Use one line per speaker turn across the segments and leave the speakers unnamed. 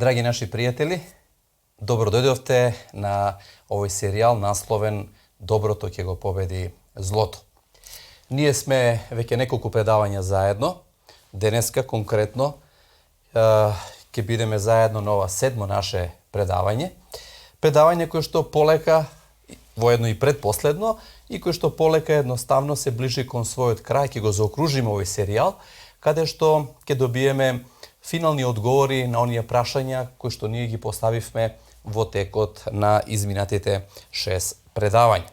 Драги наши пријатели, добро дојдовте на овој серијал насловен Доброто ќе го победи злото. Ние сме веќе неколку предавања заедно. Денеска конкретно ќе бидеме заедно на ова седмо наше предавање. Предавање кое што полека, воедно и предпоследно, и кое што полека едноставно се ближи кон својот крај, ќе го заокружиме овој серијал, каде што ќе добиеме финални одговори на оние прашања кои што ние ги поставивме во текот на изминатите 6 предавања.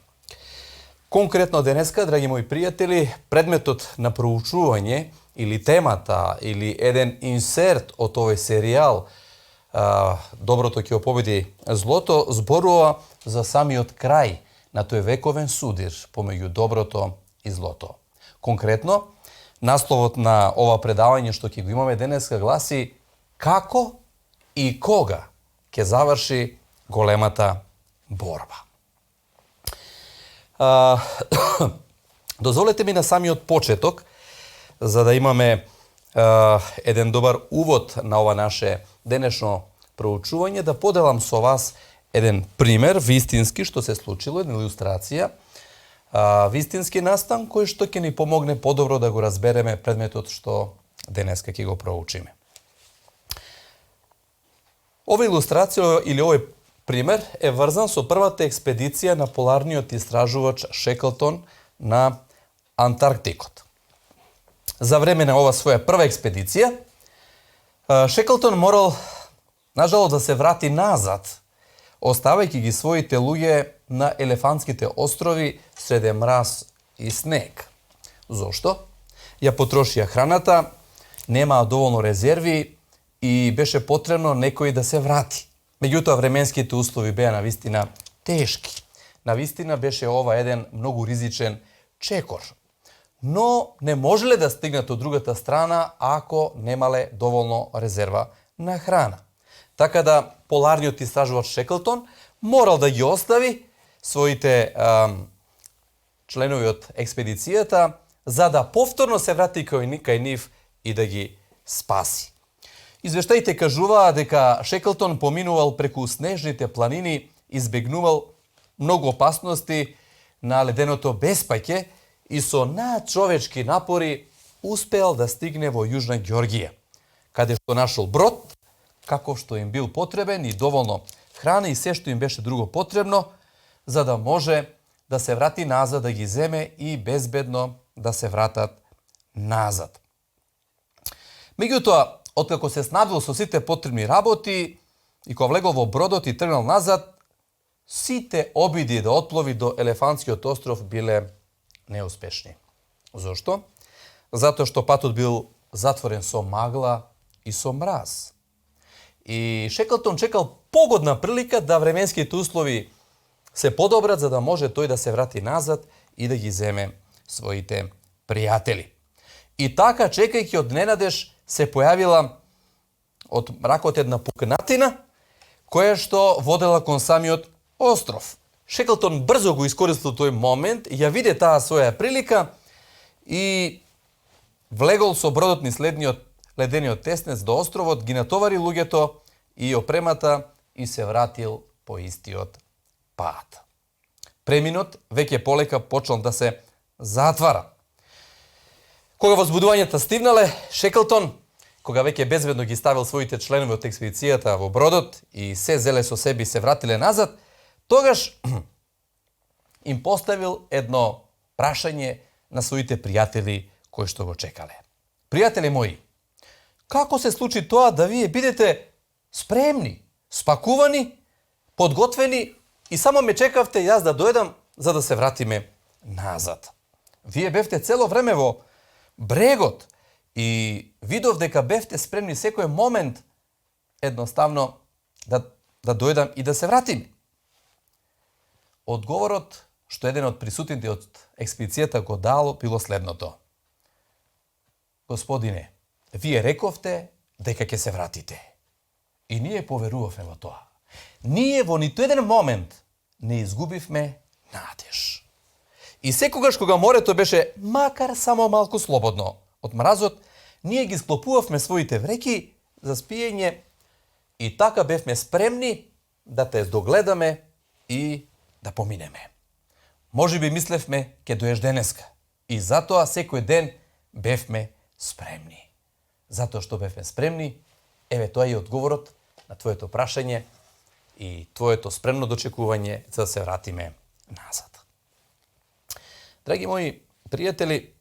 Конкретно денеска, драги мои пријатели, предметот на проучување или темата или еден инсерт од овој серијал Доброто ќе го победи злото зборува за самиот крај на тој вековен судир помеѓу доброто и злото. Конкретно, насловот на ова предавање што ќе го имаме денеска гласи како и кога ќе заврши големата борба. Дозволете ми на самиот почеток, за да имаме еден добар увод на ова наше денешно проучување, да поделам со вас еден пример вистински што се случило, една илустрација, вистински настан кој што ќе ни помогне подобро да го разбереме предметот што денеска ќе го проучиме. Ова илустрација или овој пример е врзан со првата експедиција на поларниот истражувач Шеклтон на Антарктикот. За време на ова своја прва експедиција, Шеклтон морал, нажало, да се врати назад, оставајќи ги своите луѓе на Елефантските острови среде мраз и снег. Зошто? Ја потрошија храната, немаа доволно резерви и беше потребно некој да се врати. Меѓутоа, временските услови беа навистина тешки. Навистина беше ова еден многу ризичен чекор. Но не можеле да стигнат од другата страна ако немале доволно резерва на храна. Така да поларниот истражувач Шеклтон морал да ги остави своите членови од експедицијата за да повторно се врати кај нив и да ги спаси. Извештаите кажуваа дека Шеклтон поминувал преку снежните планини, избегнувал многу опасности на леденото беспаќе и со надчовечки напори успеал да стигне во Јужна Ѓеоргија, каде што нашол брод, каков што им бил потребен и доволно храна и се што им беше друго потребно, за да може да се врати назад, да ги земе и безбедно да се вратат назад. Меѓутоа, откако се снабдил со сите потребни работи и кога влегол во бродот и тргнал назад, сите обиди да отплови до Елефантскиот остров биле неуспешни. Зошто? Затоа што патот бил затворен со магла и со мраз. И Шеклтон чекал погодна прилика да временските услови се подобрат за да може тој да се врати назад и да ги земе своите пријатели. И така, чекајќи од ненадеж, се појавила од мракот една пукнатина која што водела кон самиот остров. Шеклтон брзо го искористил тој момент, ја виде таа своја прилика и влегол со бродот низ ледениот теснец до островот, ги натовари луѓето и опремата и се вратил по истиот пат. Преминот веќе полека почнал да се затвара. Кога возбудувањата стигнале, Шеклтон, кога веќе безбедно ги ставил своите членови од експедицијата во бродот и се зеле со себе и се вратиле назад, тогаш им поставил едно прашање на своите пријатели кои што го чекале. Пријатели мои, како се случи тоа да вие бидете спремни, спакувани, подготвени и само ме чекавте јас да дојдам за да се вратиме назад? Вие бевте цело време во брегот и видов дека бевте спремни секој момент едноставно да дојдам и да се вратим? Одговорот што еден од присутните од експедицијата го дало било следното. Господине, вие рековте дека ќе се вратите. И ние поверувавме во тоа. Ние во ниту еден момент не изгубивме надеж. И секогаш кога морето беше макар само малку слободно од мразот, ние ги склопувавме своите вреки за спиење и така бевме спремни да те догледаме и да поминеме. Може би мислевме ке доеш денеска и затоа секој ден бевме спремни. Затоа што бевме спремни, еве тоа е одговорот на твоето прашање и твоето спремно дочекување за да се вратиме назад. Драги мои пријатели,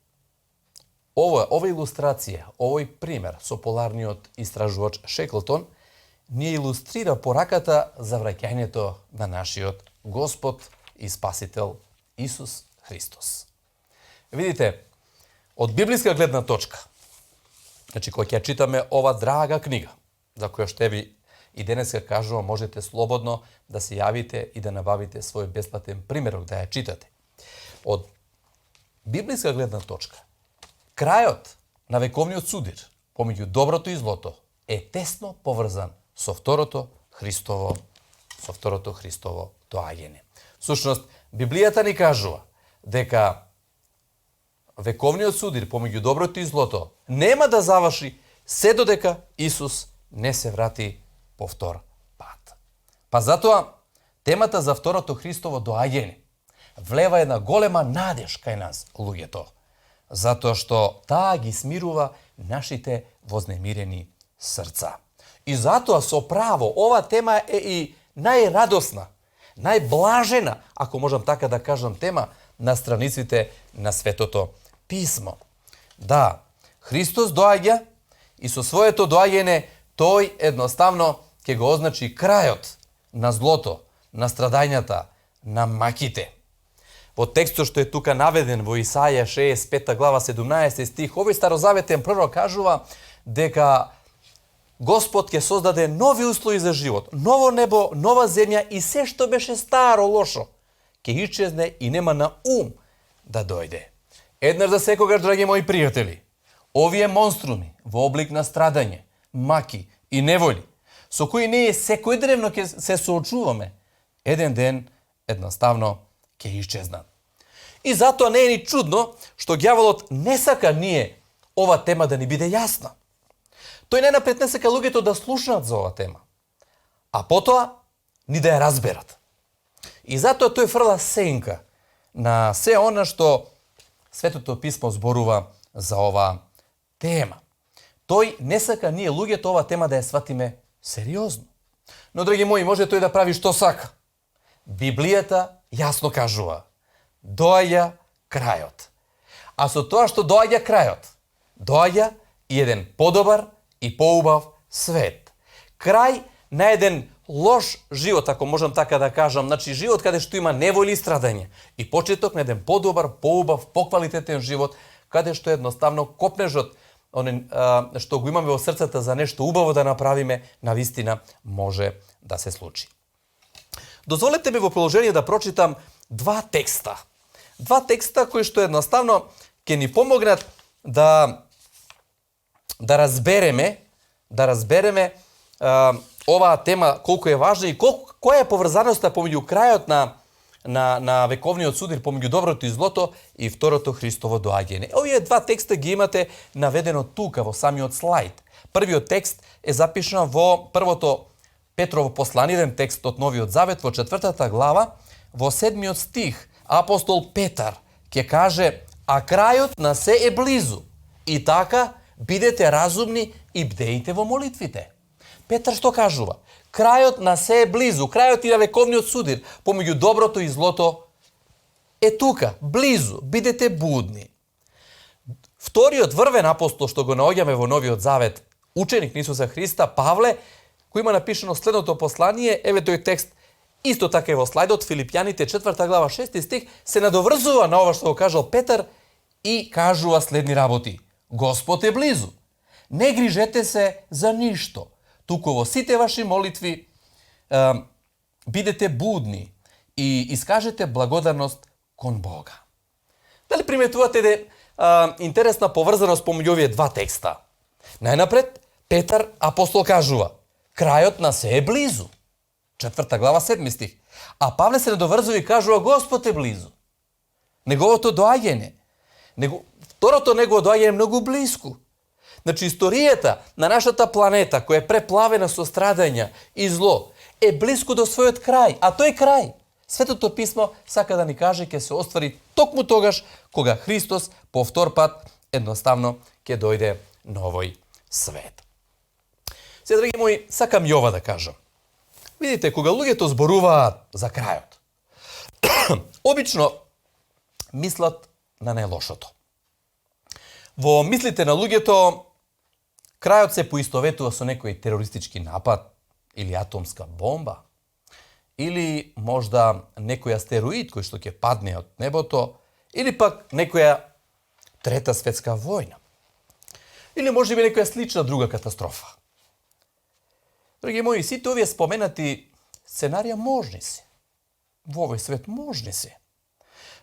ова илустрација, овој пример со поларниот истражувач Шеклтон ни илустрира пораката за враќањето на нашиот Господ и Спасител Исус Христос. Видите, од библиска гледна точка, значи кога ќе читаме ова драга книга, за која што ви и денеска кажувам, можете слободно да се јавите и да набавите свој бесплатен примерок да ја читате. Од библиска гледна точка, крајот на вековниот судир помеѓу доброто и злото е тесно поврзан со второто Христово доаѓање. Всушност, Библијата ни кажува дека вековниот судир помеѓу доброто и злото нема да заврши се додека Исус не се врати повтор пат. Па затоа, темата за второто Христово доаѓање влева една голема надеж кај нас, луѓето, затоа што таа ги смирува нашите вознемирени срца. И затоа со право ова тема е и најрадосна, најблажена, ако можам така да кажам, тема на страниците на Светото Писмо. Да, Христос доаѓа и со своето доаѓање тој едноставно ќе го означи крајот на злото, на страдањата, на маките. Во текстот што е тука наведен во Исаја 65 глава 17 стих, овој старозаветен пророк кажува дека Господ ќе создаде нови услови за живот, ново небо, нова земја и се што беше старо, лошо, ќе исчезне и нема на ум да дојде. Еднаш за секогаш, драги мои пријатели, овие монструми во облик на страдање, маки и неволи, со кои ние секојдневно ќе се соочуваме, еден ден едноставно ќе исчезнат. И затоа не е ни чудно што ѓаволот не сака ние ова тема да ни биде јасна. Тој најнапред не сака луѓето да слушнат за ова тема, а потоа ни да ја разберат. И затоа тој фрла сенка на се она што Светото Писмо зборува за ова тема. Тој не сака ние луѓето ова тема да ја сватиме сериозно. Но, драги мои, може тој да прави што сака. Библијата јасно кажува: доаѓа крајот. А со тоа што доаѓа крајот, доаѓа и еден подобар и поубав свет. Крај на еден лош живот, ако можам така да кажам, значи живот каде што има неволи и страдање, и почеток на еден подобар, поубав, поквалитетен живот, каде што едноставно копнежот што го имаме во срцата за нешто убаво да направиме, навистина може да се случи. Дозволете ми во продолжение да прочитам два текста. Два текста кои што едноставно ќе ни помогнат да разбереме оваа тема колку е важна и која е поврзаноста помеѓу крајот на вековниот судир, помеѓу доброто и злото и второто Христово доаѓање. Овие два текста ги имате наведено тука во самиот слајд. Првиот текст е запишан во првото Петрово послание, еден текст од Новиот Завет во 4 глава, во 7 стих. Апостол Петар ќе каже: а крајот на се е близу. И така бидете разумни и бдејте во молитвите. Петар што кажува? Крајот на се е близу, крајот и на вековниот судир, помеѓу доброто и злото е тука, близу, бидете будни. Вториот врвен апостол што го наоѓаме во Новиот Завет, ученик на Исуса Христа, Павле, кој има напишано следното послание, еве тој текст, исто така и во слайдот, Филипјаните 4 глава 6 стих, се надоврзува на ова што го кажал Петар и кажува следни работи: Господ е близу. Не грижете се за ништо, туку во сите ваши молитви бидете будни и искажете благодарност кон Бога. Дали приметувате интересна поврзаност помеѓу овие два текста? Најнапред, Петар апостол кажува, крајот на се е близу. 4 глава 7 стих. А Павле се надоврзува и кажува, Господ е близу. Неговото доаѓање. Второто негово доаѓање е многу близко. Значи, историјата на нашата планета, која е преплавена со страдања и зло, е близко до својот крај. А тој крај, Светото писмо сака да ни каже, ќе се оствари токму тогаш, кога Христос по втор пат едноставно ќе дојде на овој свет. Се, драги мои, сакам и ова да кажам. Видите, кога луѓето зборуваат за крајот, обично мислат на најлошото. Во мислите на луѓето, крајот се поистоветува со некој терористички напад или атомска бомба, или можда некој астероид кој што ќе падне од небото, или пак некоја трета светска војна. Или може би некоја слична друга катастрофа. Драги мои, сите овие споменати сценарија можни се. Во овој свет можни се.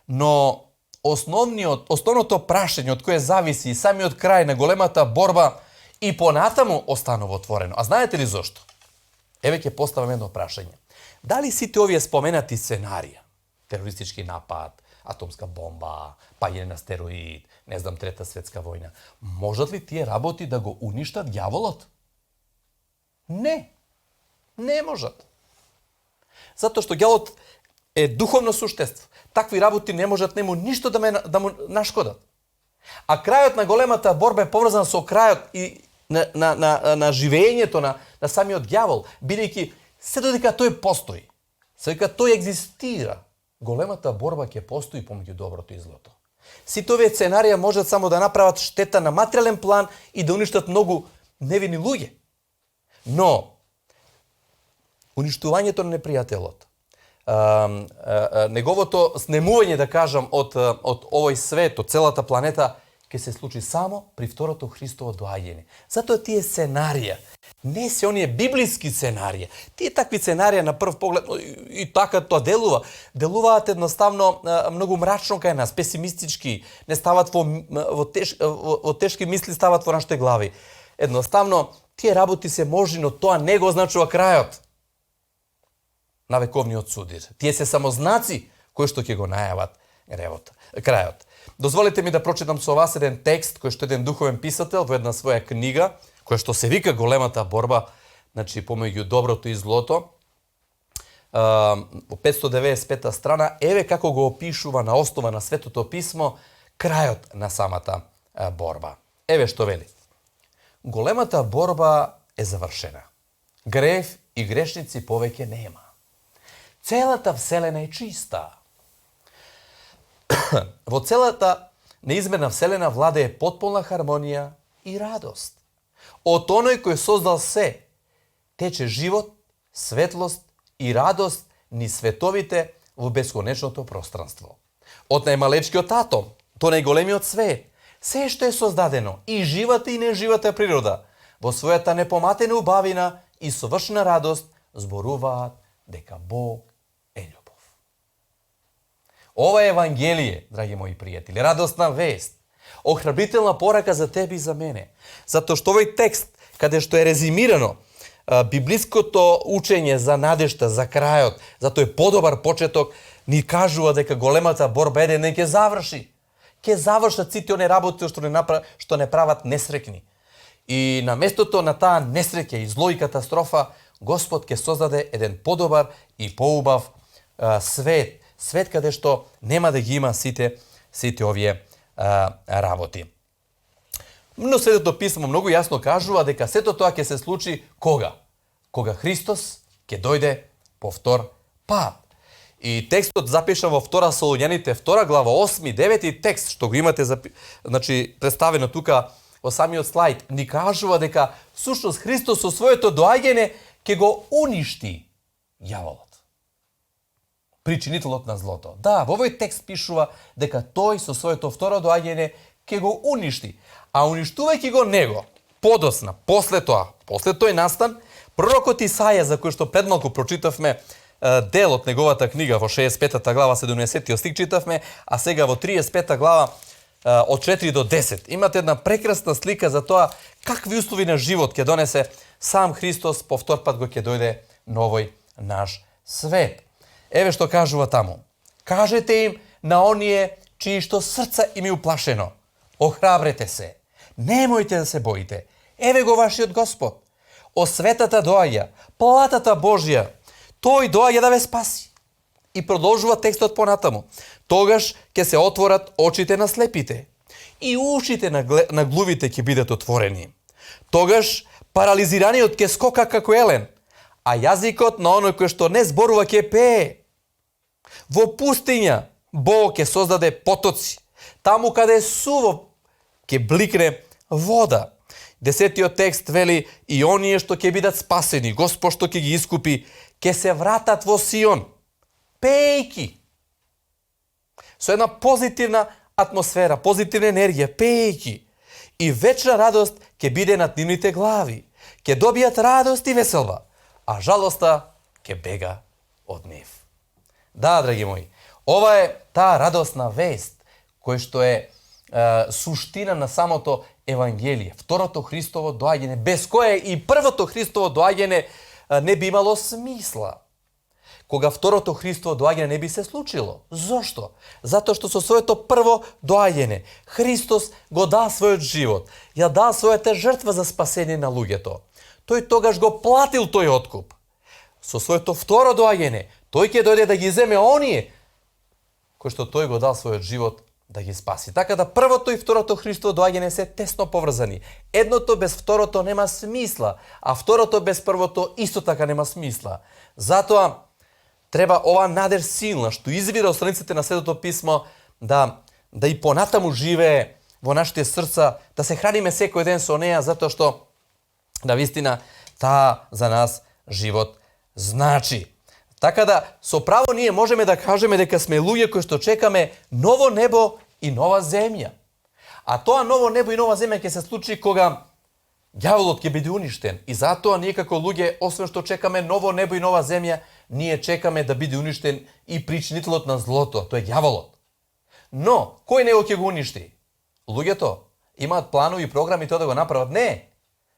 Но основното прашање од кое зависи самиот крај на големата борба и понатаму останува отворено. А знаете ли зошто? Еве ќе поставам едно прашање. Дали сите овие споменати сценарија, терористички напад, атомска бомба, паѓање на астероид, не знам, трета светска војна, можат ли тие работи да го уништат ѓаволот? Не. Не можат. Затоа што ѓаволот е духовно суштество. Такви работи не можат нему ништо да му нашкодат. А крајот на големата борба е поврзан со крајот и на живеењето на самиот ѓавол, бидејќи се додека тој постои, се додека тој екзистира, големата борба ќе постои помеѓу доброто и злото. Сите овие сценарија можат само да направат штета на материјален план и да уништат многу невини луѓе. Но уништувањето на непријателот, неговото снемување, да кажам, од овој свет, од целата планета, ќе се случи само при второто Христово доаѓање. Затоа тие сценарија не се оние библиски сценарија. Тие такви сценарија на прв поглед и така тоа делуваат едноставно многу мрачно кај нас, песимистички, не стават во тешки мисли стават во нашите глави. Едноставно тие работи се можни, но тоа не го означува крајот на вековниот судир. Тие се само знаци кои што ќе го најават крајот. Дозволете ми да прочитам со вас еден текст кој што еден духовен писател во една своја книга, која што се вика Големата борба, значи помеѓу доброто и злото, во 595 страна, еве како го опишува на основа на Светото писмо крајот на самата борба. Еве што вели. Големата борба е завршена. Грев и грешници повеќе нема. Целата вселена е чиста. Во целата неизмерна вселена владее потполна хармонија и радост. Од оној кој создал се, тече живот, светлост и радост низ световите во бесконечното пространство. Од најмалечкиот атом до најголемиот свет, се што е создадено, и живата и неживата природа, во својата непоматена убавина и совршена радост, зборуваат дека Бог е љубов. Ова е Евангелие, драги мои пријатели, радостна вест, охрабрителна порака за тебе и за мене. Затоа што овој текст, каде што е резимирано библиското учење за надежта, за крајот, за тој подобар почеток, ни кажува дека големата борба еден ден ќе заврши. Ќе завршат сите оние работи што не прават несрекни. И на местото на таа несреќа и зло и катастрофа, Господ ќе создаде еден подобар и поубав свет. Свет каде што нема да ги има сите овие работи. Но Светото писмо многу јасно кажува дека сето тоа ќе се случи кога? Кога Христос ќе дојде по втор пат. И текстот запишан во 2 Солуњаните, 2 глава, 8 и 9 текст, што го имате представено тука во самиот слайд, ни кажува дека всушност Христос со своето доаѓање ќе го уништи ѓаволот. Причинителот на злото. Да, во овој текст пишува дека тој со своето второ доаѓање ќе го уништи. А уништувајќи го него, подосна, после тој настан, Пророкот Исаја, за кој што предмалку прочитавме, дел од неговата книга во 65 глава 70 стих читавме, а сега во 35 глава од 4 до 10. Имате една прекрасна слика за тоа какви услови на живот ќе донесе сам Христос по втор пат го ќе дојде на овој наш свет. Еве што кажува таму. Кажете им на оние чии што срца им е уплашено. Охрабрете се. Немојте да се боите. Еве го вашиот Господ. Осветата доаѓа, платата Божја. Тој доаѓа да ве спаси. И продолжува текстот понатаму. Тогаш ќе се отворат очите на слепите и ушите на глувите ќе бидат отворени. Тогаш парализираниот ќе скока како елен, а јазикот на оној кој што не зборува ќе пее. Во пустиња Бог ќе создаде потоци. Таму каде е суво ќе бликне вода. 10-тиот текст вели и оние што ќе бидат спасени, Господ што ќе ги искупи, ќе се вратат во Сион, пеејки. Со една позитивна атмосфера, позитивна енергија, пеејки. И вечна радост ќе биде над нивните глави. Ќе добијат радост и веселба, а жалоста ќе бега од нив. Да, драги мои, ова е таа радосна вест, кој што е суштина на самото Евангелие. Второто Христово доаѓање, без кое и првото Христово доаѓање не би имало смисла. Кога второто Христово доаѓање не би се случило. Зошто? Затоа што со своето прво доаѓање Христос го даа својот живот, ја даа својата жртва за спасение на луѓето. Тој тогаш го платил тој откуп. Со своето второ доаѓање тој ќе дојде да ги земе оние кои што тој го дал својот живот да ги спаси. Така да првото и второто Христово доаѓање се тесно поврзани. Едното без второто нема смисла, а второто без првото исто така нема смисла. Затоа треба ова надеж силна што извира од страниците на Светото писмо да и понатаму живее во нашите срца, да се храниме секој ден со неа, затоа што на вистина таа за нас живот значи. Така да со право ние можеме да кажеме дека сме луѓе кои што чекаме ново небо и нова земја. А тоа ново небо и нова земја ќе се случи кога ѓаволот ќе биде уништен. И затоа ние како луѓе, освен што чекаме ново небо и нова земја, ние чекаме да биде уништен и причинителот на злото, тој е ѓаволот. Но, кој него ќе го уништи? Луѓето имаат планови и програми тоа да го направат? Не.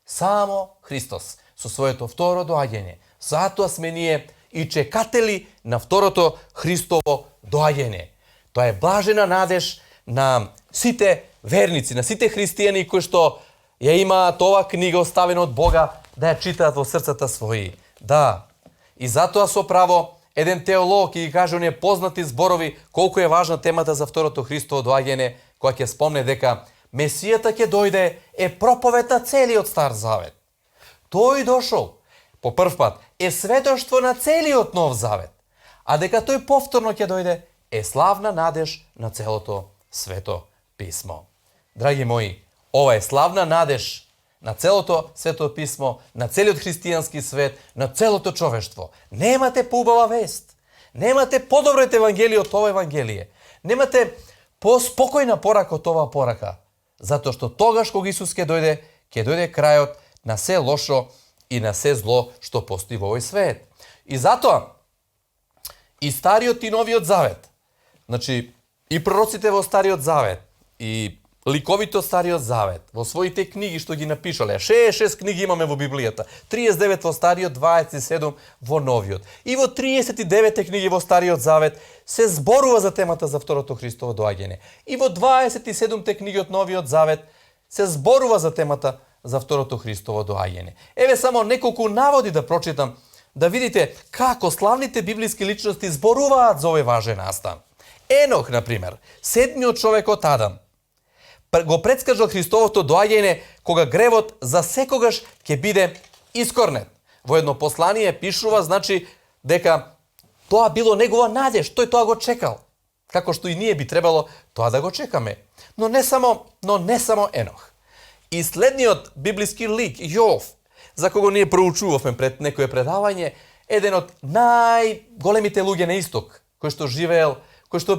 Само Христос со своето второ доаѓање. Затоа сме ние и чекатели на второто Христово доаѓање. Тоа е блажена надеж на сите верници, на сите христијани кои што ја имаат ова книга оставена од Бога да ја читаат во срцата своји. Да, и затоа со право еден теолог ќе ги каже оние познати зборови колку е важна темата за второто Христово доаѓање, која ќе спомне дека Месијата ќе дојде е проповед на целиот Стар Завет. Тој дошол по прв пат е сведоштво на целиот Нов Завет, а дека тој повторно ќе дојде е славна надеж на целото Свето писмо. Драги мои, ова е славна надеж на целото Свето писмо, на целиот христијански свет, на целото човештво. Немате поубава вест. Немате подобрет евангелие од ова евангелие. Немате поспокојна порака од оваа порака. Затоа што тогаш кога Исус ќе дојде крајот на се лошо и на се зло што постои во овој свет. И затоа и Стариот и Новиот Завет, значи и пророците во Стариот Завет, и ликовите од Стариот Завет, во своите книги што ги напишале, 66 книги имаме во Библијата, 39 во Стариот, 27 во Новиот. И во 39 книги во Стариот Завет се зборува за темата за второто Христово доаѓање. И во 27 книги од Новиот Завет се зборува за темата за второто Христово доаѓање. Еве само неколку наводи да прочитам, да видите како славните библиски личности зборуваат за овој важен настан. Енох, например, седмиот човек од Адам, го предскажал Христовото доаѓање кога гревот за секогаш ќе биде искорнет. Во едно послание пишува, значи, дека тоа било негова надеж, тој тоа го чекал. Како што и ние би требало тоа да го чекаме. Но не само Енох. И следниот библиски лик, Јов, за кого ние проучувавме пред некое предавање, еден од најголемите луѓе на исток, кој што живеел, кој што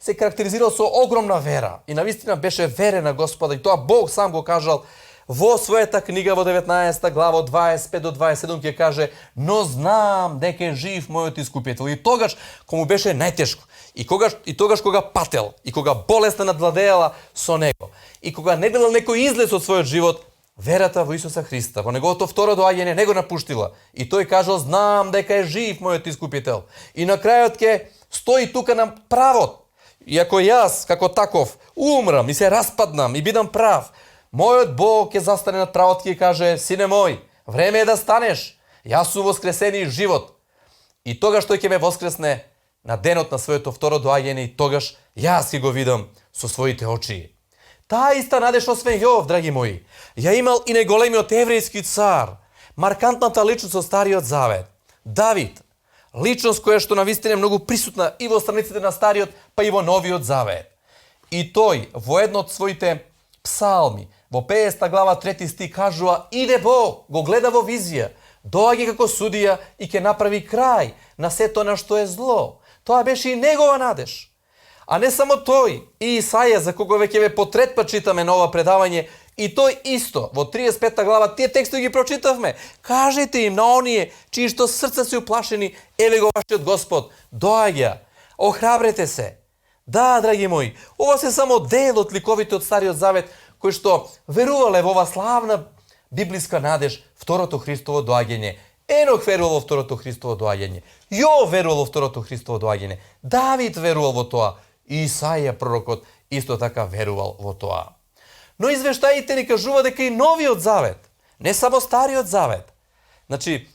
се карактеризирал со огромна вера и навистина беше верен на Господа и тоа Бог сам го кажал Во својата книга во 19 глава од 25 до 27 ќе каже: "Но знам дека е жив мојот искупител." И тогаш кога му беше најтешко, и тогаш кога пател, и кога болеста надвладеала со него, и кога не гледал некој излез од својот живот, верата во Исуса Христа, во неговото второ доаѓање не го напуштила. И тој кажал: "Знам дека е жив мојот искупител." И на крајот ќе стои тука на правот. И ако јас, како таков, умрам и се распаднам и бидам прав, мојот Бог ќе застане над правот и ќе каже: "Сине мој, време е да станеш. Јас сум воскресени и живот." И тогаш тој ќе ме воскресне на денот на своето второ доаѓање и тогаш јас ќе го видам со своите очи. Таа иста надеж освен Јов, драги мои, ја имал и најголемиот еврејски цар, маркантната личност од Стариот Завет, Давид, личност која што навистина е многу присутна и во страниците на Стариот, па и во Новиот Завет. И тој во едно од своите псалми, во 50 глава 3 стих кажува: "Иде Бог, го гледа во визија, доаѓа како судија и ќе направи крај на сето на што е зло." Тоа беше и негова надеж. А не само тој, и Исаја, за кого веќе ве потрет пат читаме на ова предавање, и тој исто, во 35 глава, тие текстови ги прочитавме. Кажете им на оние, чии што срца се уплашени, еве го вашиот Господ, доаѓа, охрабрете се. Да, драги мои, ова се само дел од ликовите од Стариот Завет, кои што верувале во ова славна библиска надеж, второто Христово доаѓање. Енох верувал во второто Христово доаѓање. Јов верувал во второто Христово доаѓање. Давид верувал во тоа. И Исаја пророкот исто така верувал во тоа. Но извештаите ни кажува дека и Новиот Завет, не само Стариот Завет. Значи,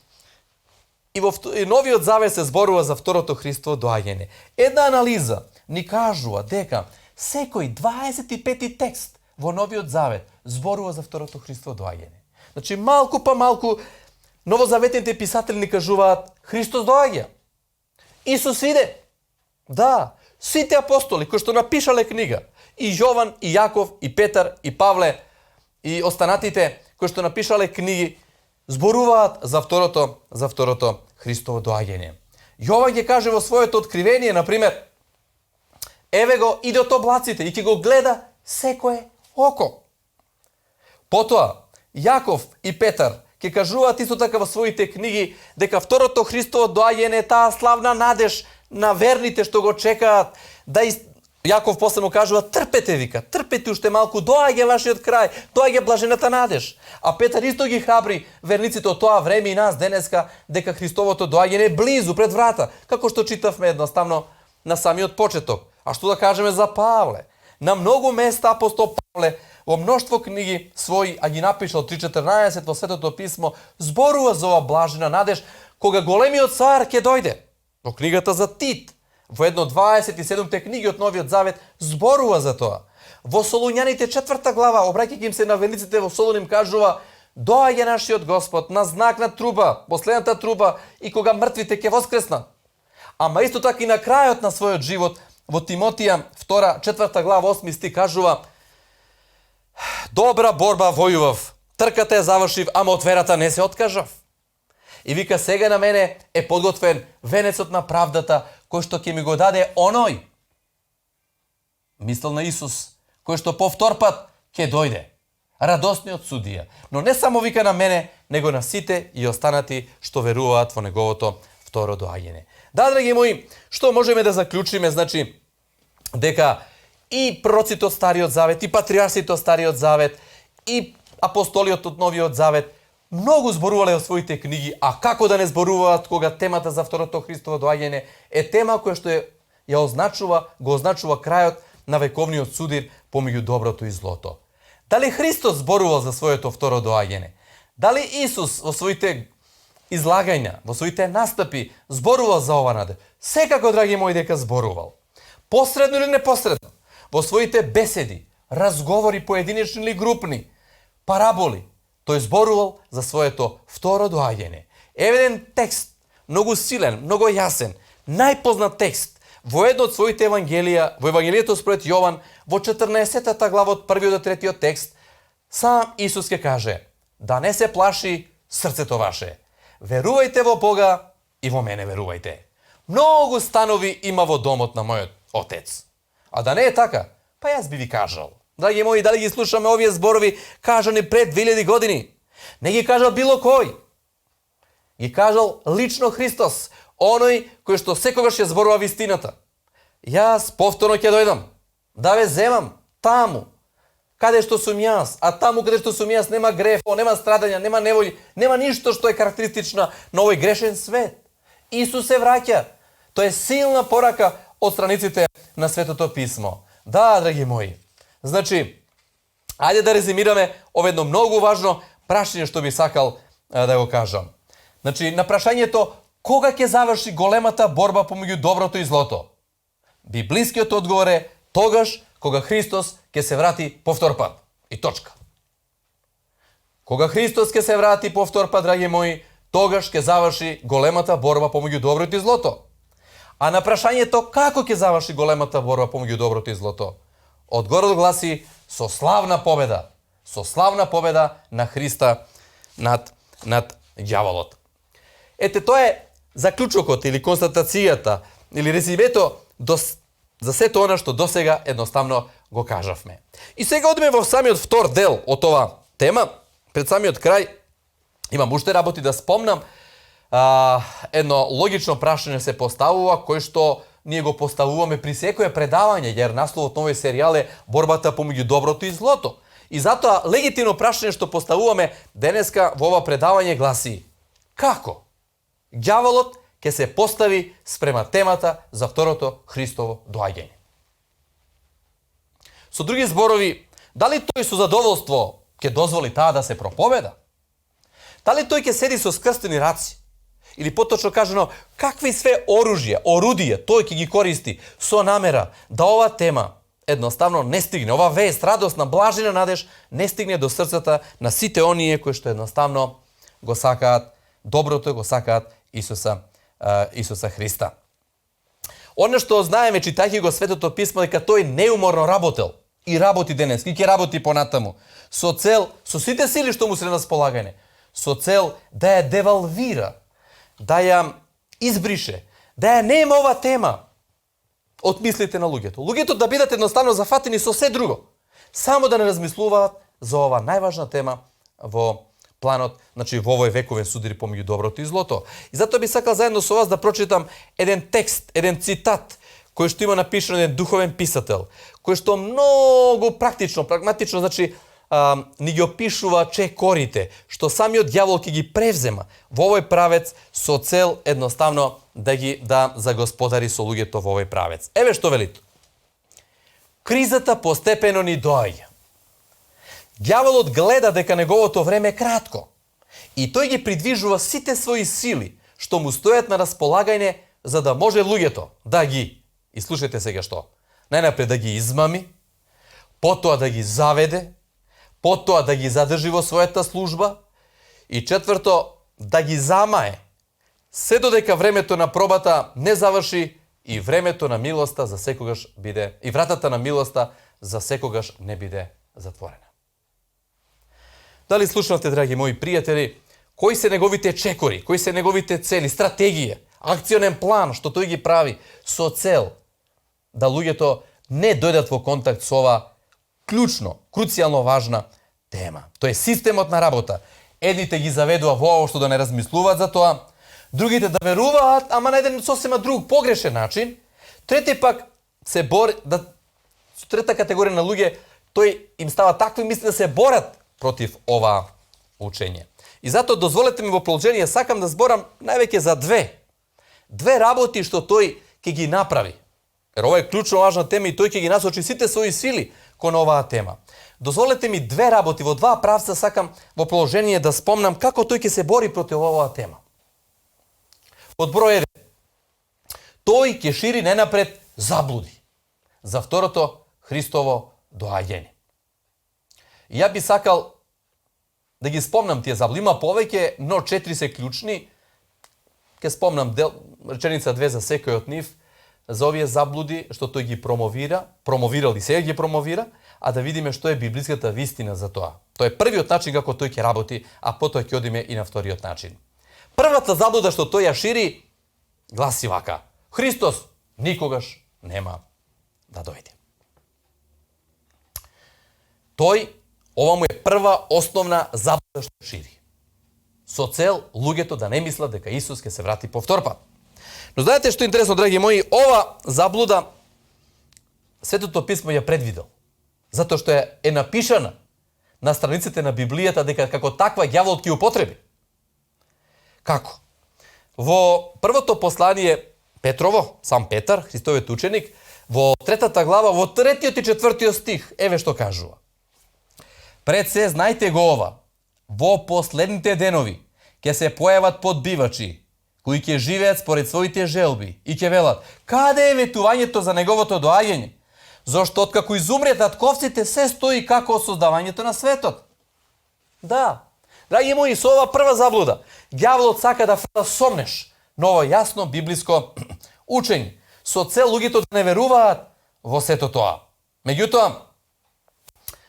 и во Новиот Завет се зборува за второто Христово доаѓање. Една анализа ни кажува дека секој 25 текст во Новиот Завет зборува за второто Христово доаѓање. Значи, малку па малку новозаветните писатели ни кажуваат: Христос доаѓа. Исус иде. Да, сите апостоли кои што напишале книга, и Јован, и Јаков, и Петар, и Павле, и останатите кои што напишале книги, зборуваат за второто Христово доаѓање. Јован ќе каже во своето откривение, например: "Еве го иде од облаците и ќе го гледа секое око." Потоа, Јаков и Петар ќе кажуваат исто така во своите книги дека второто Христово доаѓање е таа славна надеж на верните што го чекаат. Јаков после му кажува: "Трпете", вика, "трпете уште малку, доаѓа вашиот крај, доаѓа блажената надеж." А Петар исто ги храбри верниците од тоа време и нас денеска дека Христовото доаѓање е близу пред врата, како што читавме едноставно на самиот почеток. А што да кажеме за Павле? На многу места апостол Павле во мноштво книги своји, а ги напишал 3:14 во Светото писмо, зборува за ова блажена надеж кога големиот цар ќе дојде. Во книгата за Тит, во едно 27-те книги од Новиот Завет, зборува за тоа. Во Солуњаните 4 глава, обраќајќи им се на верниците во Солун, им кажува: "Доаѓа нашиот Господ на знак на труба, последната труба, и кога мртвите ќе воскреснат." Ама исто така и на крајот на својот живот, во Тимотија 4 глава 8 стих кажува: "Добра борба војував, трката ја завршив, ама од верата не се откажав." И вика: "Сега на мене е подготвен венецот на правдата, кој што ќе ми го даде оној." Мислел на Исус, кој што повтор пат ќе дојде. Радосниот судија. Но не само вика на мене, него на сите и останати што веруваат во неговото второ доаѓање. Да, драги мои, што можеме да заклучиме? Значи, дека и пророците од Стариот Завет, и патриарсите од Стариот Завет, и апостолиот од Новиот Завет многу зборувале во своите книги, а како да не зборуваат кога темата за второто Христово доаѓање е тема која што го означува крајот на вековниот судир помеѓу доброто и злото. Дали Христос зборувал за своето второ доаѓање? Дали Исус во своите излагања, во своите настапи зборувал за ова надеж? Секако, драги мои, дека зборувал. Посредно или непосредно, во своите беседи, разговори поединечни или групни, параболи, тој зборувал за своето второ доаѓање. Еве еден текст, многу силен, многу јасен, најпознат текст во едно од своите евангелија, во Евангелието според Јован, во 14 глава од 1 до 3 текст, сам Исус ќе каже: "Да не се плаши срцето ваше. Верувајте во Бога и во мене верувајте. Многу станови има во домот на мојот Отец. А да не е така, па јас би ви кажал. Драги мои, дали ги слушаме овие зборови кажани пред 2000 години? Не ги кажал било кој. Ги кажал лично Христос, оној кој што секогаш ја зборува вистината. Јас повторно ќе дојдам, да ве земам таму, каде што сум јас, а таму каде што сум јас нема греф, нема страдања, нема невољи, нема ништо што е карактеристично на овој грешен свет. Исус се враќа. Тоа е силна порака од страниците на Светото писмо. Да, драги мои. Значи, ајде да резимираме ова едно многу важно прашање што би сакал да го кажам. Значи, на прашањето кога ќе заврши големата борба помеѓу доброто и злото? Библискиот одговор е тогаш кога Христос ќе се врати повтор пат. И точка. Кога Христос ќе се врати повтор пат, драги мои, тогаш ќе заврши големата борба помеѓу доброто и злото. А на прашањето како ќе заврши големата борба помеѓу доброто и злото? Одговорот гласи со славна победа. Со славна победа на Христа над ѓаволот. Ете, тоа е заклучокот или констатацијата или резимето за сето она што досега едноставно го кажавме. И сега одиме во самиот втор дел од ова тема. Пред самиот крај имам уште работи да спомнам. Едно логично прашање се поставува, кој што ние го поставуваме при секое предавање, јер насловот на овој серијал е борбата помеѓу доброто и злото. И затоа легитимно прашање што поставуваме денеска во ова предавање гласи: како ѓаволот ќе се постави спрема темата за второто Христово доаѓање? Со други зборови, дали тој со задоволство ќе дозволи таа да се проповеда? Дали тој ќе седи со скрстени раци? Или поточно кажано, какви све орудија тој ќе ги користи со намера да ова тема едноставно не стигне, ова вест, радосна, блажена надеж не стигне до срцата на сите оние кои што едноставно го сакаат доброто, го сакаат Исуса Христа. Оно што знаеме читајќи го Светото писмо дека тој неуморно работел и работи денес, и ќе работи понатаму со цел, со сите сили што му се на располагање, со цел да ја девалвира, да ја избрише, да ја нема ова тема од мислите на луѓето. Луѓето да бидат едноставно зафатени со се друго, само да не размислуваат за ова најважна тема во планот, значи во овој вековен судир помеѓу доброто и злото. И затоа би сакал заедно со вас да прочитам еден текст, еден цитат кој што има напишано еден духовен писател, кој што многу практично, прагматично, значи ни ги опишува чекорите, што самиот ѓавол ќе ги превзема во овој правец со цел едноставно да загосподари со луѓето во овој правец. Еве што велит. Кризата постепено ни доаѓа. Ѓаволот гледа дека неговото време е кратко и тој ги придвижува сите своји сили што му стојат на располагање за да може луѓето да ги, и слушайте сега што, најнапред да ги измами, потоа да ги заведе, потоа да ги задржи во својата служба и четврто да ги замае, се додека времето на пробата не заврши и времето на милоста за секогаш биде, и вратата на милоста за секогаш не биде затворена. Дали слушнавте, драги мои пријатели, кои се неговите чекори, кои се неговите цели, стратегија, акционен план што тој ги прави со цел да луѓето не дојдат во контакт со ова клучно, круцијално важна тема. Тоа е системот на работа. Едните ги заведува во ово што да не размислуваат за тоа, другите да веруваат, ама на еден сосема друг, погрешен начин, трети пак се бори, трета категорија на луѓе, тој им става такви мисли да се борат против ова учење. И затоа дозволете ми во продолжение сакам да зборам највеќе за две работи што тој ќе ги направи. Ер ова е клучно важна тема и тој ќе ги насочи сите своји сили кон оваа тема. Дозволете ми две работи во два правца сакам во продолжение да спомнам како тој ќе се бори против оваа тема. Од број 1. Тој ќе шири ненапред заблуди за второто Христово доаѓање. Ја би сакал да ги спомнам тие заблуди. Има повеќе, но 4 се клучни. Ке спомнам реченица 2 за секој од нив, за овие заблуди што тој ги промовирал и сега ги промовира, а да видиме што е библиската вистина за тоа. Тоа е првиот начин како тој ќе работи, а потоа ќе одиме и на вториот начин. Првата заблуда што тој ја шири гласи вака: Христос никогаш нема да дојде. ова му е прва основна заблуда што шири. Со цел луѓето да не мислат дека Исус ќе се врати повтор пат. Но знаете што е интересно, драги мои, ова заблуда Светото писмо ја предвидел. Затоа што е напишана на страниците на Библијата дека како таква ѓаволот ќе употреби. Како? Во првото послание Петрово, сам Петар, Христовиот ученик, во 3 глава, во 3 и 4 стих, еве што кажува. Пред се знајте го ова, во последните денови ќе се појават подбивачи, кои ќе живеат според своите желби и ќе велат: каде е ветувањето за неговото доаѓање? Зошто откако изумре татковците се стои како од создавањето на светот. Да, драги мои, со ова прва заблуда, ѓаволот сака да фрла сомнеш на ова јасно библиско учење, со цел луѓето да не веруваат во сето тоа. Меѓутоа,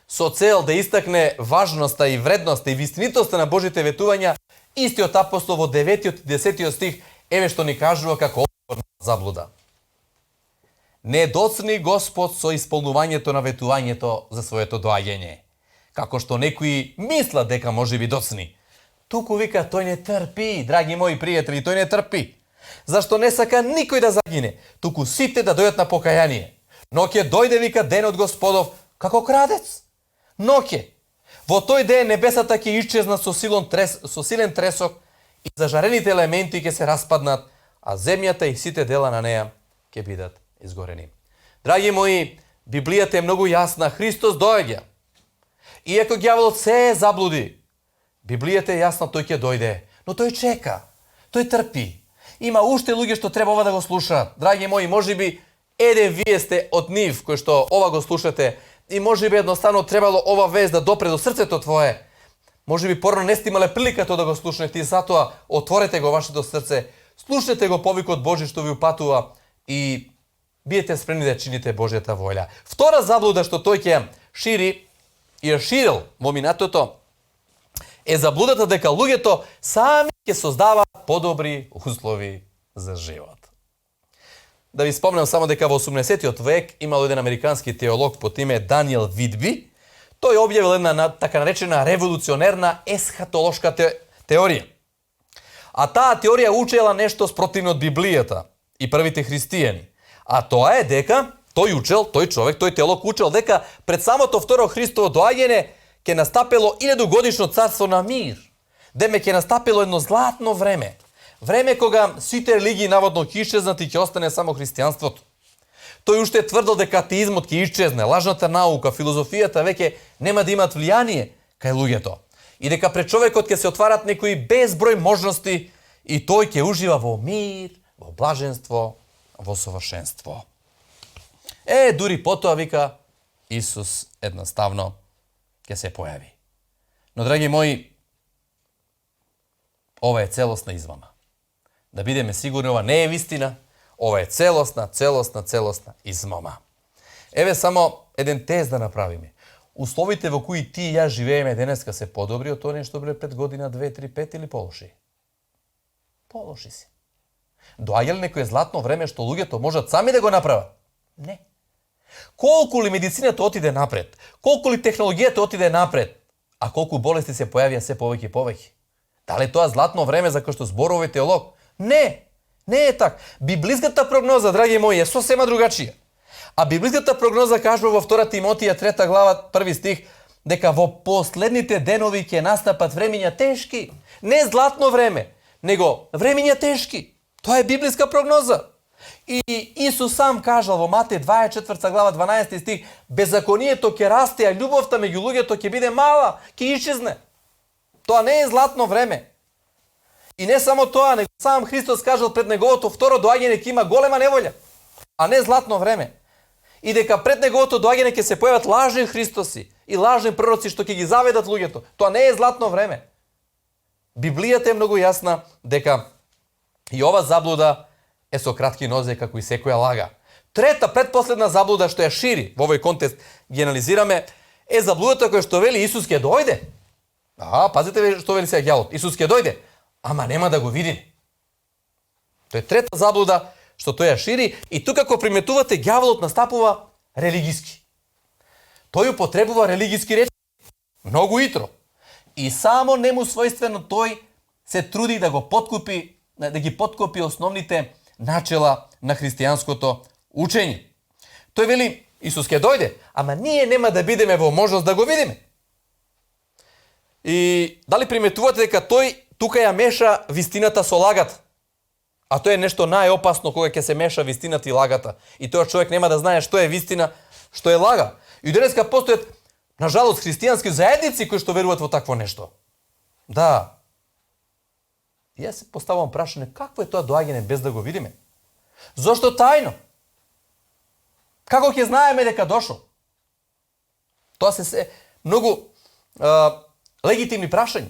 со цел да истакне важноста и вредноста и вистинитоста на Божите ветувања, истиот апостол во 9 и 10 стих еве што ни кажува како одговор на заблуда. Не доцни Господ со исполнувањето на ветувањето за своето доаѓање, како што некои мислат дека може би доцни. Туку вика, тој не трпи, драги мои пријатели, тој не трпи. Зашто не сака никој да загине, туку сите да дојдат на покаяние. Но ќе дојде, вика, денот Господов како крадец. Но ќе. Во тој ден небесата ќе исчезнат со силен тресок и зажарените елементи ќе се распаднат, а земјата и сите дела на неја ќе бидат изгорени. Драги мои, Библијата е многу јасна, Христос доаѓа. Иако ѓаволот се заблуди, Библијата е јасна, тој ќе дојде, но тој чека, тој трпи. Има уште луѓе што треба ова да го слушаат. Драги мои, можеби вие сте од нив кои што ова го слушате и можеби едноставно требало ова вест да допре до срцето твое. Можеби порано не сте имале прилика тоа да го слушнете и затоа отворете го вашето срце, слушнете го повикот Божи што ви упатува и биете спремни да чините Божјата волја. Втора заблуда што тој ќе шири и ја ширил во минатото е заблудата дека луѓето сами ќе создаваат подобри услови за живот. Да ви спомнам само дека во 18-тиот век имал еден американски теолог под име Даниел Видби. Тој објавил една така наречена револуционерна есхатолошка теорија. А таа теорија учела нешто спротивно од Библијата и првите христијани. А тоа е дека тој теолог учел дека пред самото второ Христово доаѓање ќе настапело 1000-годишно царство на мир. Деме ќе настапело едно златно време. Време кога сите религии наводно ќе исчезнат и ќе остане само христијанството. Тој уште тврдел дека атеизмот ќе исчезне, лажната наука, филозофијата веќе нема да имат влијание кај луѓето. И дека пред човекот ќе се отварат некои безброј можности и тој ќе ужива во мир, во блаженство, во совршенство. Дури потоа, вика, Исус едноставно ќе се појави. Но, драги мои, ова е целосна измама. Да бидеме сигурни, ова не е вистина, ова е целосна измама. Еве само еден тест да направиме. Условите во кои ти и јас живееме денеска се подобри од тоа нешто биле пред година, 2, 3, 5 или полоши? Полоши си. Доаѓа ли некој златно време што луѓето можат сами да го направат? Не. Колку ли медицината отиде напред, колку ли технологијата отиде напред, а колку болести се појавија се повеќе и повеќе? Дали тоа златно време за кој што зборува теолог? Не, не е так. Библиската прогноза, драги мои, е сосема другачија. А библиската прогноза кажува во 2 Тимотија 3 глава 1 стих дека во последните денови ќе настапат времиња тешки. Не златно време, него времиња тешки. Тоа е библиска прогноза. И Исус сам кажал во Матеј 24 глава 12 стих: беззаконието ќе расте, а љубовта меѓу луѓето ќе биде мала, ќе исчезне. Тоа не е златно време. И не само тоа, него сам Христос кажал пред неговото второ доаѓање ќе има голема неволја, а не златно време. И дека пред неговото доаѓање ќе се појават лажни христоси и лажни пророци што ќе ги заведат луѓето. Тоа не е златно време. Библијата е многу јасна дека и ова заблуда е со кратки нозе како и секоја лага. Трета, предпоследна заблуда што ја шири во овој контекст ги анализираме е заблудата која што вели Исус ќе дојде. Пазите што вели сега ѓаволот. Исус ќе дојде, ама нема да го видиме. Тоа е трета заблуда што тој ја шири и тука кога приметувате ѓаволот настапува религиски. Тој употребува религиски речи. Многу итро. И само нему својствено тој се труди да го подкупи, да ги подкопи основните начела на христијанското учење. Тој вели, Исус ќе дојде, ама ние нема да бидеме во можност да го видиме. И дали приметувате дека тој тука ја меша вистината со лагата? А тоа е нешто најопасно кога ќе се меша вистината и лагата. И тој човек нема да знае што е вистина, што е лага. И денеска постојат, нажалост, христијански заедници кои што веруваат во такво нешто. Да. Јас се поставам прашање, какво е тоа доаѓање без да го видиме? Зошто тајно? Како ќе знаеме дека дошол? Тоа се многу легитимни прашања.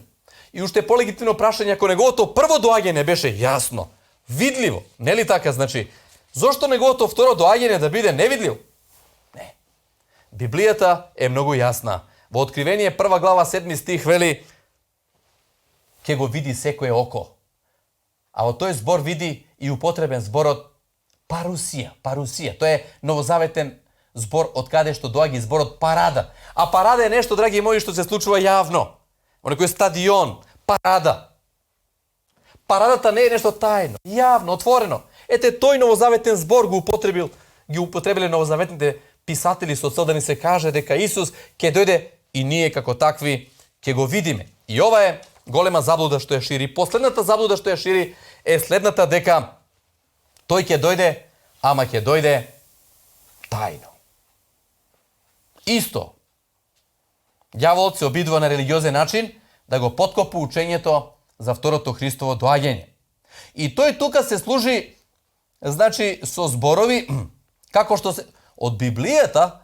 И уште полегитимно прашање ако неговото прво доаѓање беше јасно, видливо, нели така? Значи, зошто неговото второ доаѓање да биде невидливо? Не. Библијата е многу јасна. Во Откривение 1 глава 7 стих вели ќе го види секое око. А во тој збор види и употребен зборот парусија. Парусија. Тоа е новозаветен збор од каде што доаѓа зборот парада. А парада е нешто, драги мои, што се случува јавно. Во некој стадион, парада. Парадата не е нешто тајно, јавно, отворено. Ете тој новозаветен збор ги употребиле новозаветните писатели со цел да ни се каже дека Исус ќе дојде и ние како такви ќе го видиме. И ова е голема заблуда што ја шири. Последната заблуда што ја шири е следната, дека тој ќе дојде, ама ќе дојде тајно. Исто. Ѓаволот се обидува на религиозен начин да го подкопи учењето за второто Христово доаѓање. И тој тука се служи, значи, со зборови, како што се од Библијата,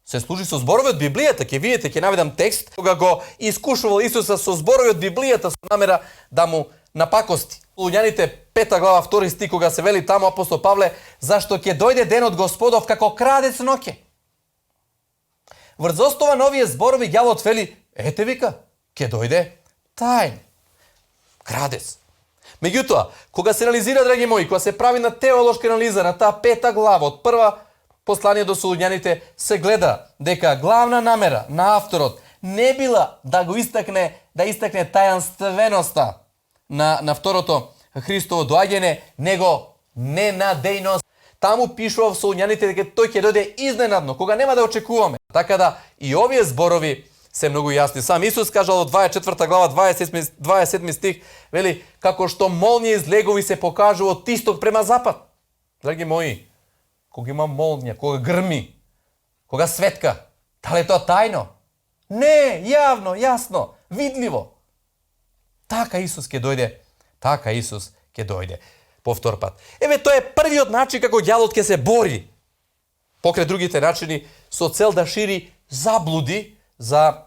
се служи со зборови од Библијата. Ќе видите, ќе наведам текст, кога го искушувал Исуса со зборови од Библијата со намера да му напакости. Луѓаните 5 глава 2 стих, кога се вели таму апостол Павле, зашто ќе дојде денот Господов како крадец ноќе. Врз основа на овие зборови ѓаволот вели, ете вика, ќе дојде тајно. Крадец. Меѓутоа, кога се анализира, драги мои, кога се прави на теолошка анализа на таа 5 глава од прва послание до Солуњаните, се гледа дека главна намера на авторот не била да го истакне, тајанственоста на второто Христово доаѓање, него ненадејност. Таму пишува во Солуњаните дека тој ќе дојде изненадно, кога нема да очекуваме. Така да и овие зборови се многу јасни. Сам Исус кажал од 24 глава 27 стих, вели, како што молња из легови се покажува од исток према запад. Драги мои, кога има молња, кога грми, кога светка, дали е тоа тајно? Не, јавно, јасно, видливо. Така Исус ќе дојде. По втор пат. Еве, тоа е првиот начин како ѓаволот ќе се бори покрај другите начини со цел да шири заблуди за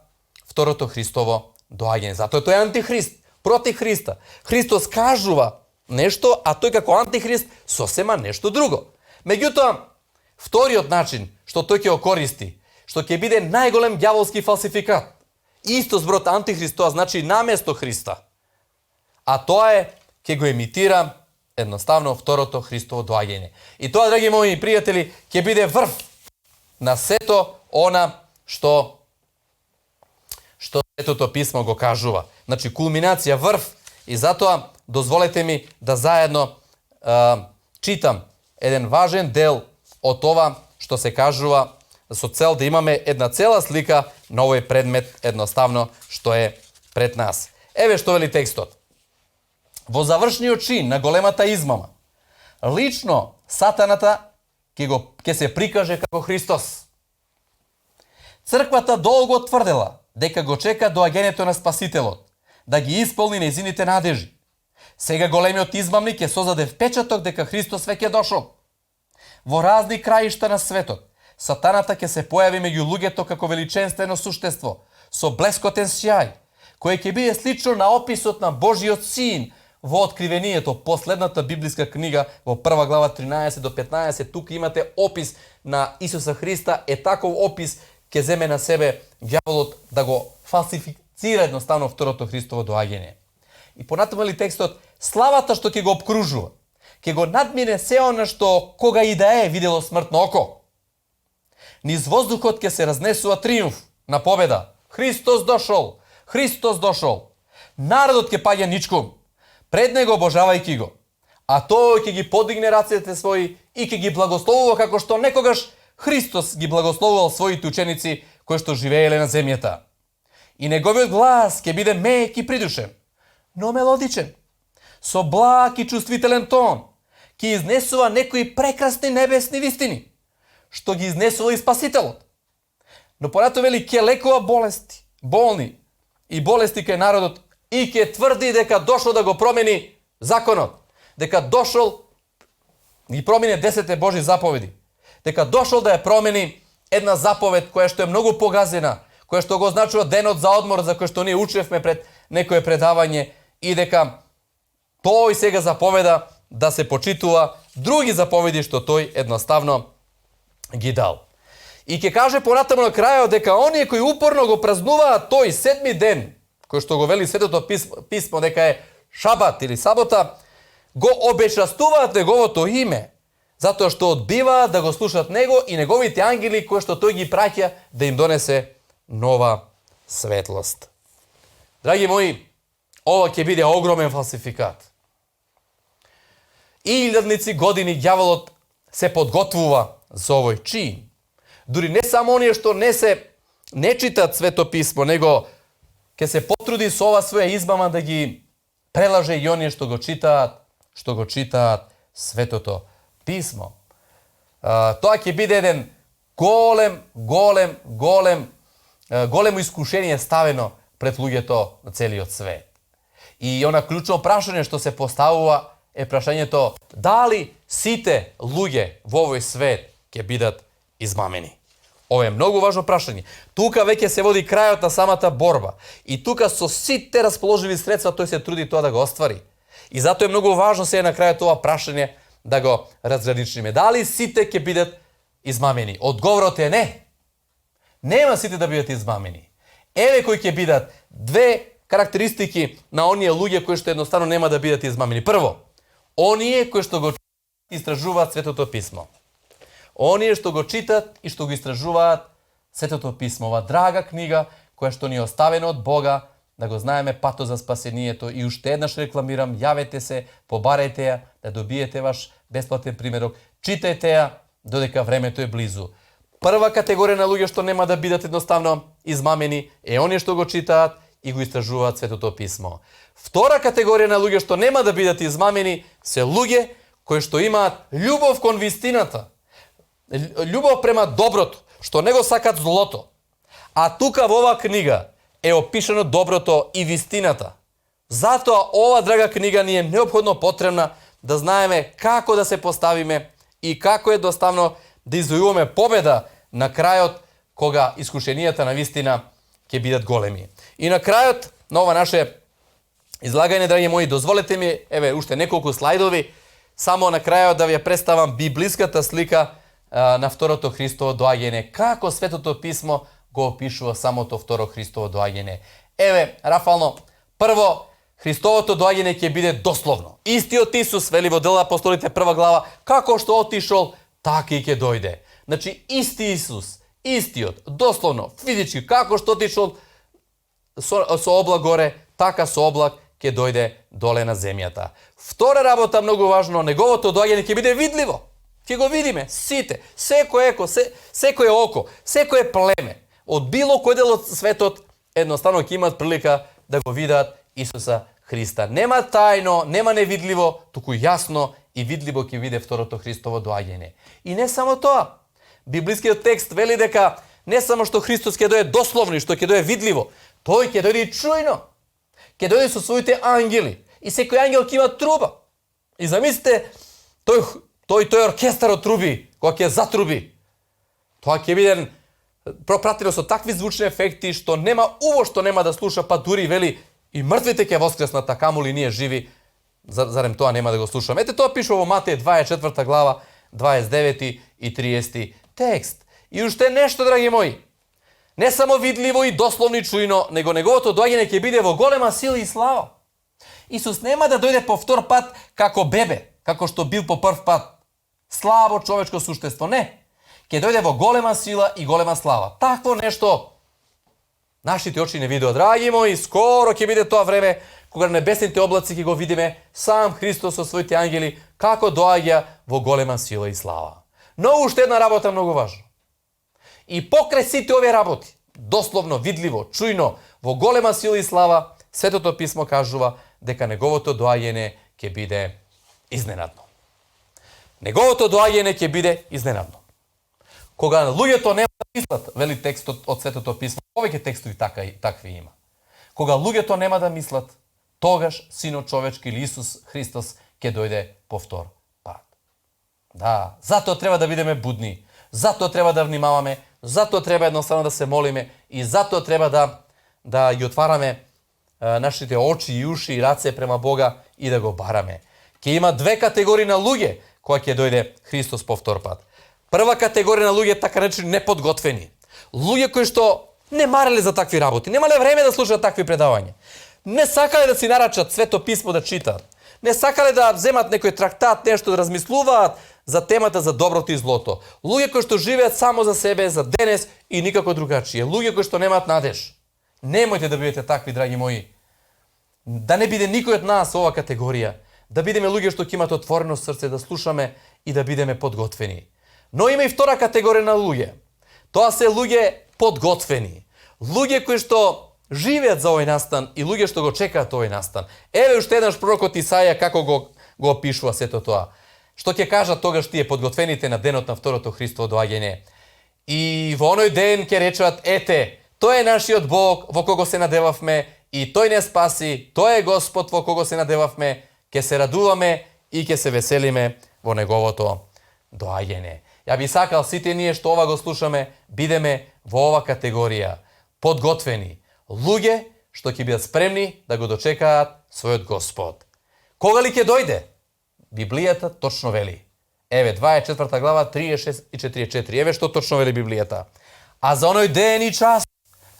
второто Христово доаѓање. Затоа тој е антихрист, против Христа. Христос кажува нешто, а тој како антихрист сосема нешто друго. Меѓутоа, вториот начин што тој ќе го користи, што ќе биде најголем ѓаволски фалсификат. Исто зборот антихрист, тоа значи наместо Христа. А тоа е, ќе го емитира едноставно второто Христово доаѓање. И тоа, драги мои пријатели, ќе биде врв на сето она што Светото писмо го кажува. Значи, кулминација, врв. И затоа, дозволете ми да заедно читам еден важен дел од ова што се кажува со цел да имаме една цела слика на овој предмет едноставно што е пред нас. Еве што вели текстот. Во завршниот чин на големата измама, лично сатаната ќе се прикаже како Христос. Црквата долго тврдела дека го чека доаѓањето на Спасителот, да ги исполни нејзините надежи. Сега големиот измамник ќе создаде впечаток дека Христос веќе дошол. Во разни краишта на светот, сатаната ќе се појави меѓу луѓето како величенствено суштество, со блескотен сјај, кој ќе биде слично на описот на Божиот син во Откривението, последната библиска книга во 1 глава 13 до 15. Тука имате опис на Исуса Христа, е таков опис ќе земе на себе ѓаволот да го фалсифицира едноставно второто Христово доаѓање. И понатаму ли текстот, славата што ќе го обкружува, ќе го надмине се она што кога и да е видело смртно око. Низ воздухот ќе се разнесува триумф на победа. Христос дошол! Христос дошол! Народот ќе паѓа ничком, пред него обожавајќи го. А тој ќе ги подигне рацете своји и ќе ги благословува како што некогаш Христос ги благословувал своите ученици кои што живееле на земјата. И неговиот глас ќе биде мек и придушен, но мелодичен, со благ и чувствителен тон, ќе изнесува некои прекрасни небесни вистини, што ги изнесува и Спасителот. Но понато вели ќе лекува болести, болни и болести кај народот и ќе тврди дека дошол да го промени законот, дека дошол ги промени 10 Божи заповеди, дека дошол да ја промени една заповед која што е многу погазена, која што го означува денот за одмор за кој што ние учевме пред некое предавање и дека тој сега заповеда да се почитува други заповеди што тој едноставно ги дал. И ќе каже понатаму на крајот дека оние кои упорно го празнуваат тој седми ден, кој што го вели Светото писмо дека е шабат или сабота, го обечастуваат неговото име, затоа што одбиваат да го слушат него и неговите ангели кои што тој ги праќа да им донесе нова светлост. Драги мои, ова ќе биде огромен фалсификат. Илјадници години ѓаволот се подготвува за овој чин. Дури не само оние што не читат Свето писмо, него ќе се потруди со ова своја измама да ги прелаже и оние што го читаат Светото писмо. Тоа ќе биде еден големо искушение ставено пред луѓето на целиот свет. И она клучно прашање што се поставува е прашањето дали сите луѓе во овој свет ќе бидат измамени. Ова е многу важно прашање. Тука веќе се води крајот на самата борба. И тука со сите расположиви средства тој се труди тоа да го оствари. И затоа е многу важно се на крајот ова прашање да го разграничиме. Дали сите ќе бидат измамени? Одговорот е не. Нема сите да бидат измамени. Еве кои ќе бидат две карактеристики на оние луѓе кои што едноставно нема да бидат измамени. Прво, оние кои што го истражуваат Светото писмо. Оние што го читат и што го истражуваат Светото писмо, ова драга книга која што ни е оставена од Бога, да го знаеме патот за спасението. И уште еднаш рекламирам, јавете се, побарајте ја, да добиете ваш бесплатен примерок, читајте ја додека времето е близу. Прва категорија на луѓе што нема да бидат едноставно измамени е оние што го читаат и го истражуваат Светото писмо. Втора категорија на луѓе што нема да бидат измамени се луѓе кои што имаат љубов кон вистината, љубов према доброто, што не го сакат злото. А тука во оваа книга е опишано доброто и вистината. Затоа ова драга книга ни е неопходно потребна да знаеме како да се поставиме и како едноставно да извојуваме победа на крајот кога искушенијата на вистина ќе бидат големи. И на крајот на ова наше излагање, драги мои, дозволете ми, еве, уште неколку слайдови, само на крајот да ви ја представам библиската слика на второто Христово доаѓање. Како Светото писмо го опишува самото второ Христово доаѓање. Еве, рафално, прво, Христовото доаѓање ќе биде дословно. Истиот Исус, вели во Дела апостолите 1 глава, како што отишол, така и ќе дојде. Значи, исти Исус, истиот, дословно, физички, како што отишол со облак горе, така со облак ќе дојде доле на земјата. Втора работа, многу важно, неговото доаѓање ќе биде видливо. Ќе го видиме сите, секој око, секое племе, од било кој дел од светот, едноставно ќе имат прилика да го видат Исуса Христа. Нема тајно, нема невидливо, туку јасно и видливо ќе биде второто Христово доаѓање. И не само тоа. Библискиот текст вели дека не само што Христос ќе дојде дословно и што ќе дојде видливо, тој ќе дојде и чујно. Ќе дојде со своите ангели. И секој ангел ќе има труба. И замислите, тој оркестар од труби, кога ќе затруби. Тоа ќе биде пропратено со такви звучни ефекти што нема што нема да слуша, па дури вели и мртвите ќе воскреснат, а камоли ние живи, зарем тоа нема да го слушаме. Ете тоа пише во Матеј 24 глава, 29 и 30 текст. И уште нешто, драги мои, не само видливо и дословно и чујно, него неговото доаѓање ќе биде во голема сила и слава. Исус нема да дојде по втор пат како бебе, како што бил по прв пат, слабо човечко суштество, не. ќе дојде во голема сила и голема слава. Такво нешто нашите очи не видеа, драги мои, скоро ќе биде тоа време кога на небесните облаци ќе го видиме сам Христос со своите ангели како доаѓа во голема сила и слава. Но уште една работа многу важна. И покрај сите овие работи, дословно, видливо, чујно, во голема сила и слава, Светото писмо кажува дека неговото доаѓање ќе биде изненадно. Неговото доаѓање ќе биде изненадно. Кога луѓето нема да мислат, вели текстот од Светото писмо, повеќе текстови такви има. Кога луѓето нема да мислат, тогаш Синот човечки или Исус Христос ќе дојде повтор пат. Да, затоа треба да бидеме будни, затоа треба да внимаваме, затоа треба едноставно да се молиме и затоа треба да ги отвараме нашите очи и уши и раце према Бога и да го бараме. Ќе има две категории на луѓе кога ќе дојде Христос повтор пат. Прва категорија на луѓе така речени неподготвени. Луѓе кои што не мареле за такви работи, немале време да слушаат такви предавања. Не сакале да си нарачат Свето писмо да читаат. Не сакале да земат некој трактат, нешто да размислуваат за темата за доброто и злото. Луѓе кои што живеат само за себе, за денес и никако другачие. Луѓе кои што немаат надеж. Немојте да бидете такви, драги мои. Да не биде никој од нас ова категорија. Да бидеме луѓе што ќе имат отворено срце, да слушаме и да бидеме подготвени. Но има и втора категорија на луѓе. Тоа се луѓе подготвени. Луѓе кои што живеат за овој настан и луѓе што го чекаат овој настан. Еве уште еднаш пророкот Исаја како го опишува сето тоа. Што ќе кажат тогаш тие подготвените на денот на второто Христово доаѓање. И во оној ден ќе речат: ете, тој е нашиот Бог во кого се надевавме и тој не спаси, тој е Господ во кого се надевавме, ќе се радуваме и ќе се веселиме во неговото доаѓање. Ја би сакал сите ние што ова го слушаме, бидеме во ова категорија, подготвени, луѓе што ќе бидат спремни да го дочекаат својот Господ. Кога ли ќе дојде? Библијата точно вели. Еве 24 глава 36 и 44. Еве што точно вели Библијата. А за оној ден и час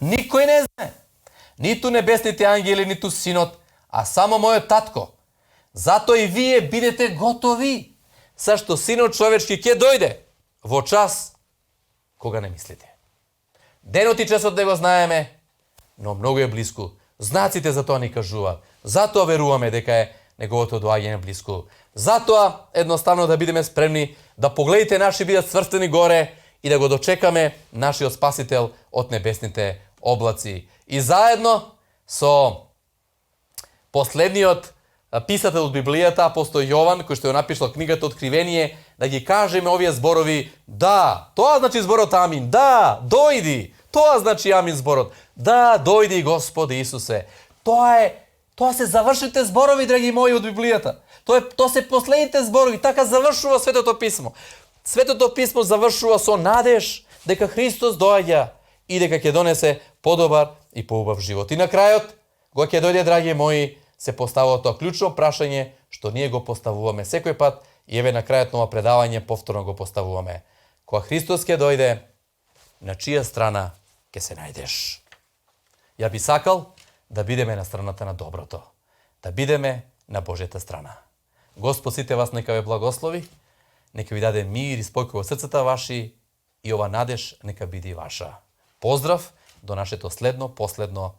никој не знае. Ниту небесните ангели, ниту Синот, а само мојот татко. Затоа и вие бидете готови, зашто Синот човечки ќе дојде во час кога не мислите. Денот и часот не го знаеме, но многу е блиску. Знаците за тоа ни кажуваат. Затоа веруваме дека е неговото доаѓање блиску. Затоа едноставно да бидеме спремни да погледите наши бидат сврстени горе и да го дочекаме нашиот Спасител од небесните облаци. И заедно со последниот писател од Библијата, апостол Јован, кој што ја напишал книгата Откривение, да ги кажеме овие зборови: да, тоа значи зборот амин, да, дојди, тоа значи амин зборот, да, дојди Господи Исусе. Тоа се завршите зборови, драги мои, од Библијата. Тоа се последните зборови, така завршува Светото писмо. Светото писмо завршува со надеж дека Христос доаѓа и дека ќе донесе подобар и поубав живот. И на крајот, кога ќе дојде, драги мои, се поставува тоа клучно прашање што ние го поставуваме секој пат и еве на крајот на ова предавање повторно го поставуваме. Кога Христос ќе дојде, на чија страна ќе се најдеш? Ја би сакал да бидеме на страната на доброто, да бидеме на Божјата страна. Господ сите вас нека ве благослови, нека ви даде мир и спој во срцата ваши и ова надеж нека биде ваша. Поздрав до нашето последно